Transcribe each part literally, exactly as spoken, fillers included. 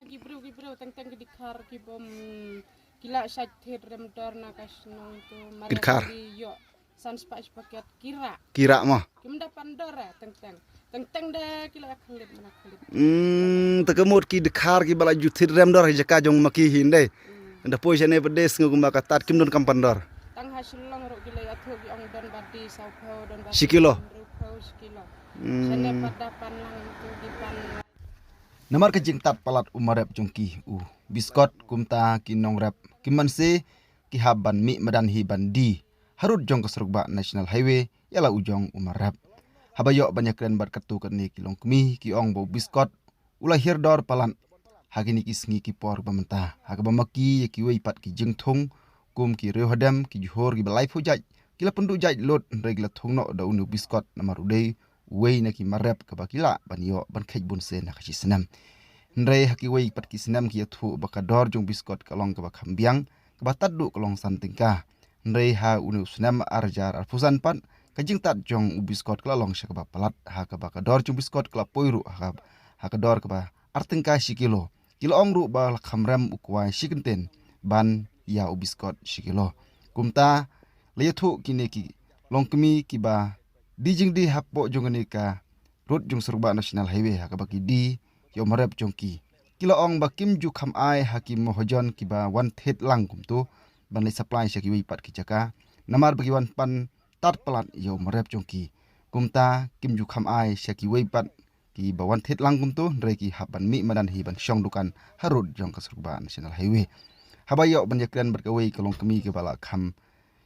Ki briew ki briew teng teng ki dkhar ki bym ki la shait thied rem dor na ka shnong tu. Ki dkhar. Mare ki ïoh san spah paket ki rah. Ki rah mo. Kim da pan dor eh, teng teng. Teng teng de ki la khlip mana khlip. Hmm, te ka mut ki dkhar ki ba la ju thied rem dor jaka jong ma ki hi ndei. Hmm. Nda poi shane pat de sngew kumba ka tad kim don kam pan dor. Tang ha Shillong ruh ki la ïathuh ki ong don ba di saw phew, don ba di shi kilo. Hynriew phew shi kilo. Hmm. Shane pat da pan lang tu ki pan. Namar ka jingtad palat u marep jong ki u Biskot kumta ki nongrep ki mynse ki hap ban mih madan hi ban die harud jong ka surok bah National Highway ïa la u jong u marep. Haba ïoh ban ïakren bad katto katne ki longkmie ki ong ba u Biskot u la hiar dor palat ha kine ki sngi ki por ba mynta ha kaba ma ki ïa kiwei pat ki jingthung kum ki riew hadem ki jhur ki ba laiphew jait ki la pynduh jait lut hynrei ki la thung noh da une u Biskot namar u dei uwei na ki marep kaba ki lah ban ïoh ban kheit bun sien ha ka shi snem. Hynrei ha kiwei pat ki snem ki ïathuh ba ka dor jong u Biskot ka long kaba kham biang, kaba tad duh ka long san tyngka. Hynrei ha une u snem ar hajar arphew san pat ka jingtad jong u Biskot ka la long sha kaba palat ha kaba ka dor jong u Biskot ka la poi ruh ha ka, ha ka dor kaba ar tyngka shi kilo. Ki la ong ruh ba la kham rem u kwai shi kyntien ban ïa u Biskot shi kilo. Kumta la ïathuh kine ki longkmie kiba die jingdie hapoh jong kane ka rud jong surok bah National Highway ha kaba ki die ïa u marep jong ki. Ki la ong ba kim ju kham ai ha ki mahajon kiba wan thied lang kumto ban leit supply sha kiwei pat ki jaka namar ba ki wan pan tad palat ïa u marep jong ki. Kumta kim ju kham ai sha kiwei pat kiba wan thied lang kumto hynrei ki hap ban mih madan hi ban shong dukan harud jong ka surok bah National Highway. Haba ïoh ban ïakren bad kawei ka longkmie kaba la kham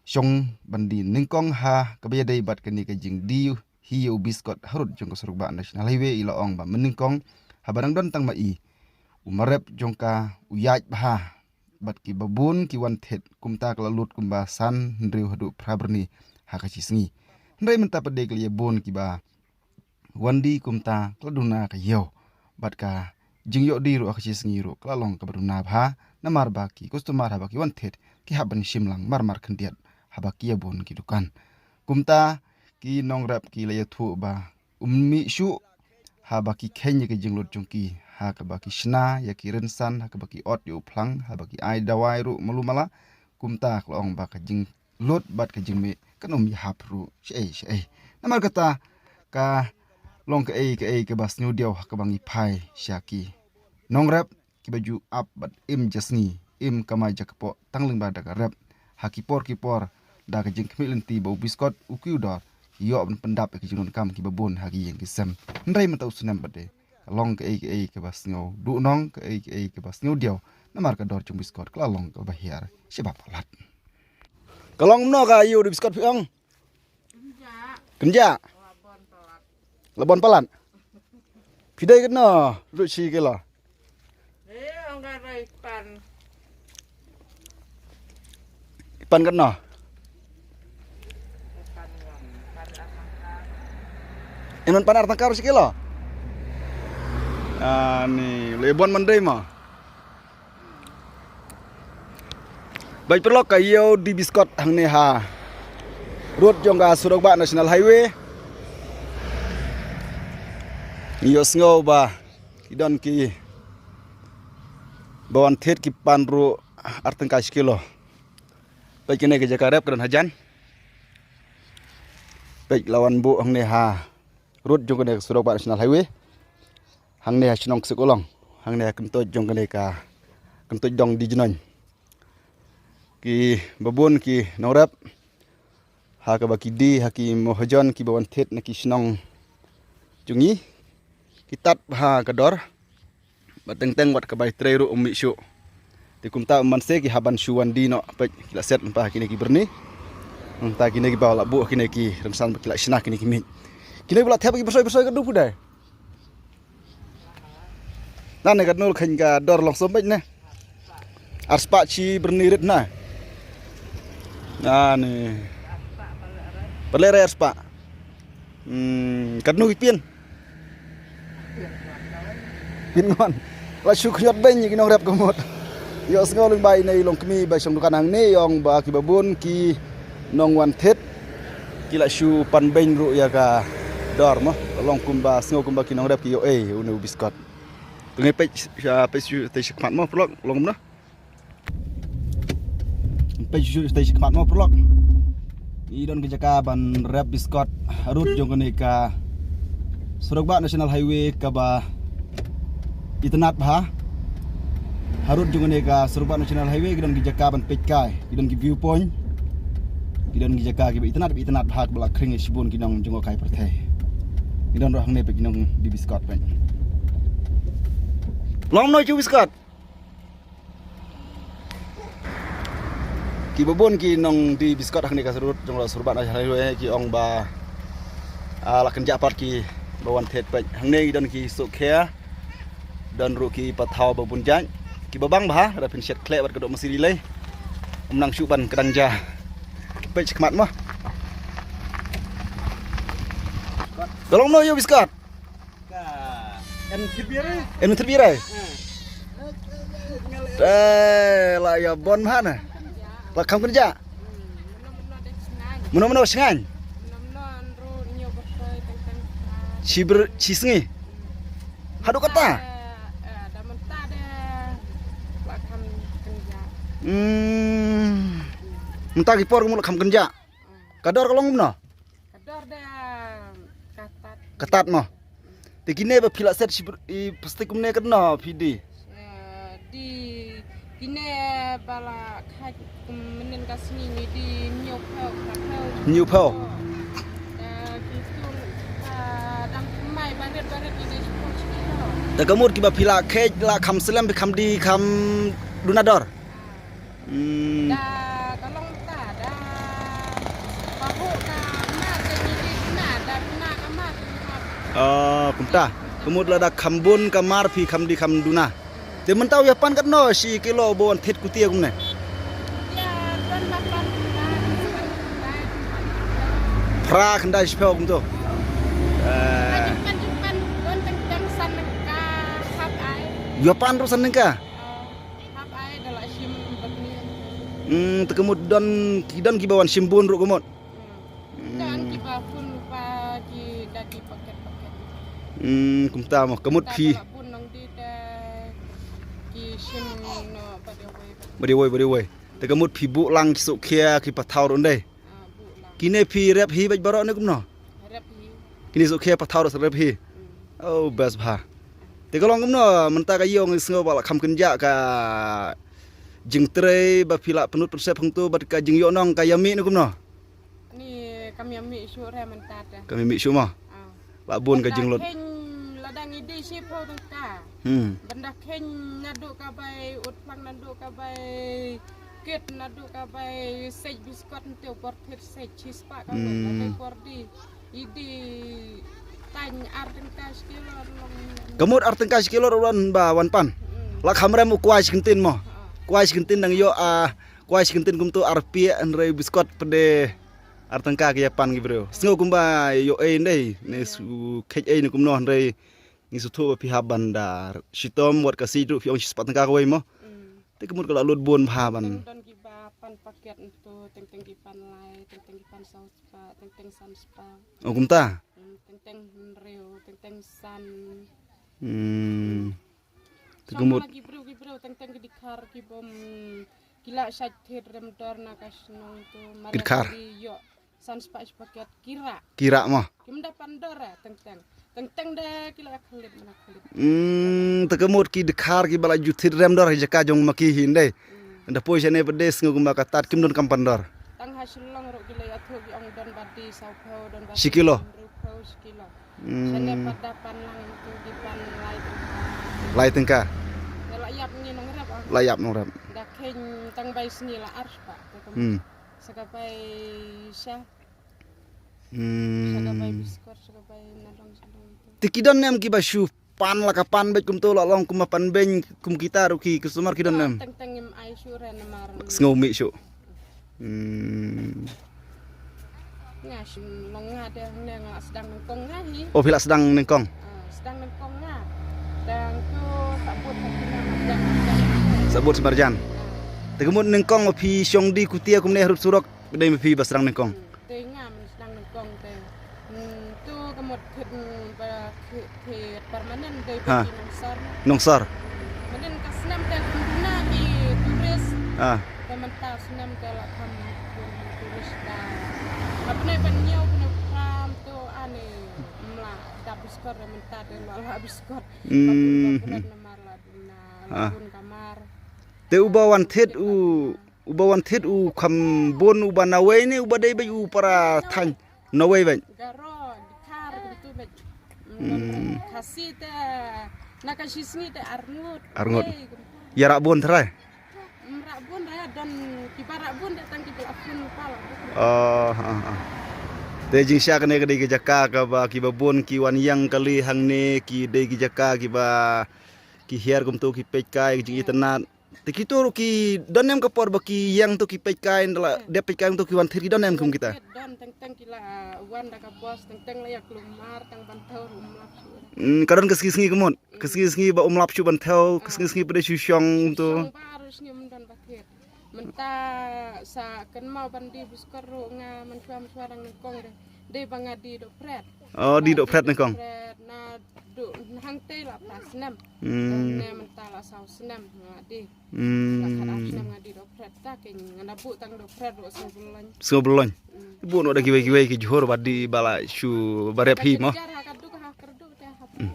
shong ban die nyngkong ha kaba ïadei bad kane ka jingdie hi ïa u Biskot harud jong ka surok bah National Highway i la ong ba mynnyngkong haba dang don tang ma i u marep jong ka u ïaid bha bad kiba bun ki wan thied kumta ka la lut kumba san hynriew haduh phra byrni ha ka shi sngi. Hynrei mynta pat de ka la ïa bun kiba wan die kumta ka la duna ka ïew bad ka jingïoh die ruh ha ka shi sngi ruh ka la long kaba duna bha namar ba ki customer haba ki wan thied ki hap ban shim lang mar mar khyndiat haba ki ïa bun ki dukan. Kumta ki nongrep ki la ïathuh ba um mih shuh haba ki kheiñ ïa ki jinglut jong ki ha kaba ki shna ïa ki rynsan ha kaba ki ot ïa u phlang haba ki ai dawai ruh malu mala. Kumta ka la ong ba ka jinglut bad ka jingmih kan ym ïahap ruh shaei shaei. Namar kata ka long kaei kaei kaba sngewdiaw ha kaba ngi phai sha ki nongrep kiba ju ap bad im ja sngi im kamai ja kpoh tang lyngba da ka rep ha ki por ki por da ka jingkhmih lynti ba u Biskot u kiew dor ïoh ban pyndap ïa ki jingdonkam kiba bun ha ki ïing ki sem. Hynrei mynta u snem pat de ka long kaei kaei kaba sngew duhnong kaei kaei kaba sngewdiaw namar ka dor jong u Biskot ka la long kaba hiar shibun palat. Ka long kumno ka ïew u Biskot phi ong? Kynja. La bun palat. Phi dei katno ruh shi kilo? Eh, ong ka roi pan. Pan katno? Pan ngam, pan ar tyngka. Inon pan ar tyngka ruh shi kilo? Ani, la bun mandai mo. Bad paralok ka ïew die Biskot hangne ha rud jong ka surok bah National Highway. Ïohsngew ba ki don ki ba wan thied ki pan ruh ar tyngka shi kilo. Bad kine ki jaka rep ka don hajan. Bad la wan buh hangne ha rud jong kane ka surok bah National Highway. Hangne ha shnong Ksik Ulong. Hangne ha kyntoit jong kane ka kyntoit dong Die Jnong. Kiba bun ki nongrep ha kaba ki die ha ki mahajon kiba wan thied na ki shnong jong ngi ki tad bha ka dor. Bad teng teng wat ka bai trei ruh um mih shuh. Te kumta mynse ki hap ban shu wan die noh peit ki la set lypa ha kine ki byrni. Mynta kine kiba la buh kine ki rynsan ba ki la shna kine ki miej. Kine kiba la thep ki bsoi bsoi ka dei phi dei. Nangne katno kheiñ ka dor long sum beit ne. Ar spah shi byrni rit na. Nangne. Pat lehrain ar spah. Hmm, katno ki pyn? Pyn ngon. La shu khñiot beiñ ki nongrep ka mut. Ïohsngew lyngba ine i longkmie ba shong dukan hangne i ong ba kiba bun ki nongwan thied ki la shu pan beiñ ruh ïa ka dor mo. Long kumba sngew kumba ki nongrep ki ïoh ei une u Biskot. Ngi peit sha, peit sha, peit sha khmat mo, paralok, long kumno? Peit sha, peit sha khmat mo, paralok. I don ki jaka ban rep biskot harud jong kane ka surok ba National Highway kaba itynnad bha. Harud jong kane ka surok ba National Highway ki don ki jaka ban peit kai, ki don ki viewpoint. Ki don ki jaka kiba itynnad, itynnad bha kaba la khring ïa shibun ki nong jong ka pyrthei. Ki don ruh hangne peit ki nong die biskot peit. Long kumno ïa u biskot? Kiba bun ki nong die biskot hangne ka surok jong la surok ba National Highway ki ong ba, ah, la kynjah pat kiba wan thied peit. Hangne ki don ki sohkhia. Don ruh ki pathaw ba bun jait. Kiba bang bha, lada phin shet khleh bad ka doh masi lei. Ym nang shuh ban kdang ja. Peit sha khmat mo. Ka long kumno ïa u biskot? Ka en thip ïa re. En thip ïa re. Eh, la ïa bun bha na. La kham kynjah. Mano mano sngewbha. Shi ber, shi sngi. Haduh kata. Hmm. Mynta ki por kumno la kham kynjah. Ka dor ka long kumno? Ka dor da ka tad. Ka tad mo. Te kine ba phi la set shi ber, i plastik kumne katno phi die? Eh, die kine ba la kha kum mynnin ka sngi ngi die hynñiew phew, ka phew. Hynñiew phew. Eh, ki tung, eh, dang mai barit barit ngi die shiphew shi kilo. Te ka mut kiba phi la khet la kham slem phi kham die kham duna dor. Hmm. Da ka long ta da. Ba hu ka mar ka ngi die na da na ka mar. Ah, kumta. Ka mut lada kham bun ka mar phi kham die kham duna. Te mynta u ïapan katno shi kilo ba wan thied kutia kumne? Phra khyndai shiphew kumto. Eh. U ïapan ruh san tyngka. Hmm, te ka mut don ki, don kiba wan shim bun ruh ka mut. Hmm. Don kiba pun lypa ki da ki paket paket. Hmm, kumta mo, ka mut phi. Bad ïa wei, bad ïa wei. Te ka mut phi buh lang ki sohkhia ki pathaw ruh ndei. Ah, buh lang. Kine phi rep hi bad baroh ne kumno? Rep hi. Kine sohkhia pathaw ruh rep hi. Hmm. Oh, best bha. Te ka long kumno mynta ka ïong sngew ba la kham kynjah ka jingtrei ba phi la pynlut pynsep hangto bad ka jingïoh nong ka ïa mih ne kumno? Ni kam ïa mih shuh re mynta te. Kam ïa mih shuh mo? Ah. La bun ka jinglut. Lada ngi die shiphew tyngka. Hmm. Bynda kheiñ naduh ka bai ut phlang naduh ka bai kit naduh ka bai sej biskot nte u por thied sej shispah ka bai por die. Idi tang ar tyngka shi kilo long. Ka mut ar tyngka shi kilo ruh wan ba wan pan. Hmm. La kham rem u kwai shi kyntien mo. Ha. Kwai shi kyntien dang ïoh, ah, kwai shi kyntien kumto ar piah hynrei biskot pat de ar tyngka ki ïa pan ki briew. Sngew kumba ïoh ei ndei ne su khet ei ne kumno hynrei ngi sngewthuh ba phi hap ban da shitom wat ka siej ruh phi ong shispah tyngka kawei mo. Hmm. Te ka mut ka la lut bun bha ban. Don kiba pan paket nto teng teng ki pan lai teng teng ki pan saw spah teng teng san spah. Oh, kumta. Hmm, teng teng hynriew, teng teng san. Hmm. Te ka mut. Ki briew, ki briew, teng teng ki dkhar, ki bym, ki la shait thied rem dor na ka shnong tu. Ki dkhar. Ïoh san spah shi paket, ki rah. Ki rah mo. Kim da pan dor, eh, teng teng. Teng teng de ki la khlip, mana khlip. Hmm, te ka mut ki dkhar, kiba la ju thied rem dor, jaka jong ma ki hi ndei. Hmm. Nda poi shane pat de sngew kumba ka tad kim don kam pan dor. Tang ha Shillong ruh ki la ïathuh ki ong don ba die saw phew don ba die. Shi kilo. Hynriew phew shi kilo. Hmm. Shane pat da pan lang tu ki pan lai tyngka. Lai tyngka. Te la ïap ngi nongrep ah. La ïap nongrep. Da kheiñ tang bai sngi la ar spah. Hmm. Sa ka bai sha. Hmm. Sa ka bai biskot sa ka bai nadong sadong tu. Te ki don ne em kiba shu pan la ka pan bad kumto la long kumba pan beiñ kum kita ruh ki customer ki don ne em. Teng teng ngim ai shuh re namar. Sngew mih shuh. Hmm. Nga shim long nga de ne nga la sdang nyngkong nga hi. Oh, phi la sdang nyngkong. Ah, sdang nyngkong nga. Tang tu sabut sabut marjan. Sabut marjan. Ah. Te ka mut nyngkong ma phi shong die kutia kumne harud surok. Dei ma phi ba sdang nyngkong. Hmm, te nga men sdang nyngkong te. Hmm, tu ka mut khit, hmm, ba Te permanent dei Ha. Bad ki nongsor. Nongsor. Manin ka snem te kum duna ki turis. Ah. Te mynta snem te la kham bun turis da. Ka bnai ban ñiew bnai pram to ane mla da biskot re mynta te la la biskot. Hmm. Ka bun ka bun namar la duna la bun kamar. Te uba wan thied u uba wan thied u kham bun uba nawei ne uba dei bad u para thaiñ. Nawei bad. Garo, Dkhar, kumtu bad. Hmm. Khasi te, na ka shi sngi te arngut. Arngut. Ei, kumtu. Ïa rah bun trai. Hmm, rah bun ra, don kiba rah bun da tang kiba la pun pala. Oh, ah, ah. Te jingshisha kane ka dei ka jaka kaba kiba bun ki wan ïeng kali hangne ki dei ki jaka kiba ki hiar kumtu ki peit kai ki jingitynnad. Te kito ruh ki don em ka por ba ki ïeng to ki peit kai, nda la dep peit kai to ki wan thied ki don em kum kita. Don teng teng ki la wan da ka bos, teng teng la ïa klumar, tang ban thew ruh um lap shuh. Hmm, ka don ka sngi sngi ka mut. Ka sngi sngi ba um lap shuh ban thew, ka sngi sngi ba dei shu shong to. Shong ba ruh sngi um don ba thied. Mynta sa kynmaw ban die biskot ruh nga mynshuwa mynshuwa dang nyngkong de. Dei ba nga die dohphred. Oh, die dohphred nyngkong. Dohphred na doh hangtei la phra snem. Hmm. Ne mynta la saw snem nga die. Hmm. La khat ar snem nga die dohphred ta ke nga na buh tang dohphred ruh sngewbha lon. Sngewbha lon. Hmm. Buh noh da kiwei kiwei ki jhur ba die ba la shu ba rep hi mo. Ka jynjar ha ka duk ha kyrduh te ha. Hmm.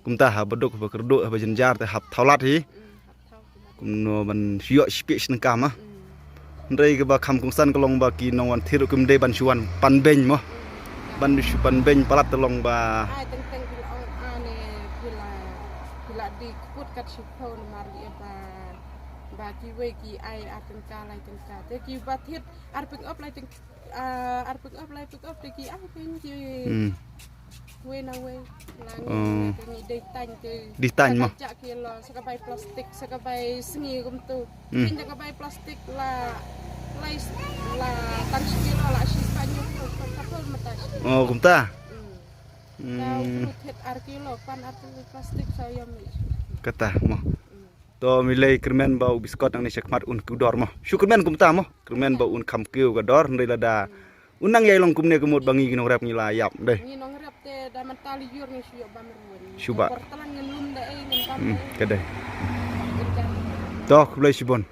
Kumta haba duk haba kyrduh haba jynjar te hap thaw lad hi. Hmm, hap thaw kumno ban ïoh shipih shnengkam ah. Hmm. Hynrei kaba kham kongsan ka long ba ki nongwan thied ruh kim dei ban shu wan pan beiñ mo. Hmm. Ban shu pan beiñ palat te long ba. Ai teng teng ki la ong ane ki la ki la die kput kat shiphew namar ïa ba ba kiwei ki ai ar tyngka lai tyngka. Te kiba thied ar pick up lai tyngka. Ah, ar pick up lai pick up te ki ah pyn ki. Hmm. Wei na wei. La ngi Oh. Te ngi dei tang te. Dei tang mo. Sa ka jak ki lo, sa ka bai plastik, sa ka bai sngi kumtu. Hmm. Kin ka bai plastik la, la is, la tang sngi lo la shi ka nyu ko ka ko mata. Oh, kumta. Hmm. Hmm. Tau thied ar kilo, pan ar kilo plastik sa yom ni. Kata mo. Hmm. To mi lei kyrmen ba u biskot nangne shakhmat un kiew dor mo. Shu kyrmen kumta mo. Kyrmen ba un kham kiew ka dor hynrei lada un nang ïai long kumne ka mut ba ngi ki nongrep ngi la ïap dei. Ngi nongrep te da mynta lyiur ngi shu ïoh bam ruh. Shu ba. Por tlang ngi lum da ei ngi bam. Hmm, ei. Ka dei. Ka dei. To khublei shibun.